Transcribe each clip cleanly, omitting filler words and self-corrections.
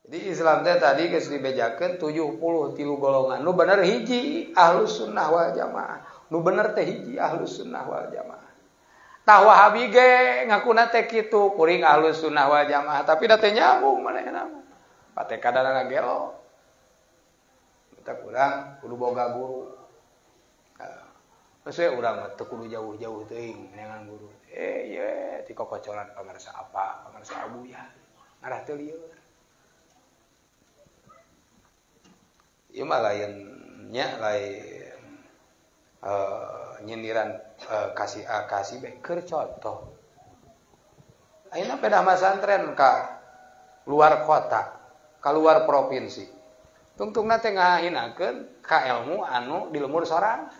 Jadi Islam teh tadi geus dibejakeun 73 golongan. Nu bener hiji Ahlus Sunnah wal Jamaah. Nu bener teh hiji Ahlus Sunnah wal Jamaah. Tah Wahabi ge ngakuna teh kitu kuring Ahlus Sunnah wal Jamaah, tapi da teh nyambung manehna mah. Pate kadana gelo. Kita kurang kudu boga guru. Geus we urang mah teu kudu jauh-jauh teuing neangan guru. Ye ti kokocoran pamarsa apa, pamarsa Abuya. Ngarah teu lieur. Ieu mah lain nya lain nyindiran kasih A kasih B keur contoh. Ayeuna pedah masantren ka luar kota, ka luar provinsi. Tungtungna teh ngahinakeun ka ilmu anu di lemur sorangan.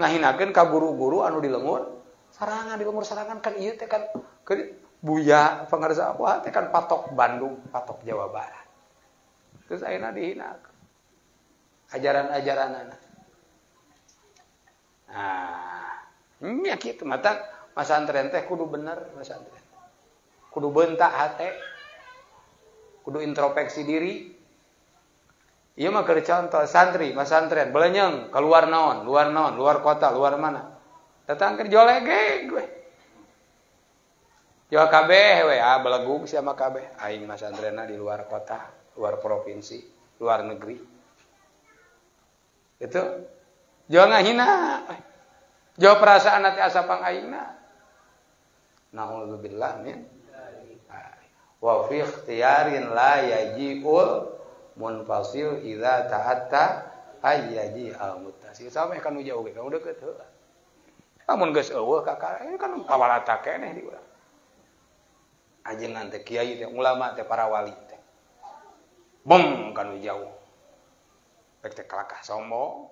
Ngahinakeun ka guru-guru anu di lemur sorangan, di lemur sorangan kan ieu teh kan Buya pangarsa apa teh kan patok Bandung, patok Jawa Barat. Terus ayeuna dihinakeun. Ajaran-ajaranana. Nah, nya kitu mata masantren teh kudu bener masantren. Kudu bentak hate. Kudu introspeksi diri. Ieu mah keur contoh santri masantren belenyeng keluar naon, luar kota, luar mana. Datang keur jolegeg we. Jual kabeh we, ah belegug sia mah kabeh. Aing masantrenna di luar kota, luar provinsi, luar negeri. Itu jual ngahina. Jual perasaan hati asa pang aingna. Na'udzubillah min wa fi ikhtiyarin la yaji'ul munfasil idza ta'atta ayyaji al muttasil. Sameh kan nu jauh ge kan deukeut heula. Lamun geus eueuh ka ini kan pawalata keneh di urang. Ajengan teh kiai teh ulama teh para wali teh. Bom kan nu jauh. Rek teh kalakah sombong.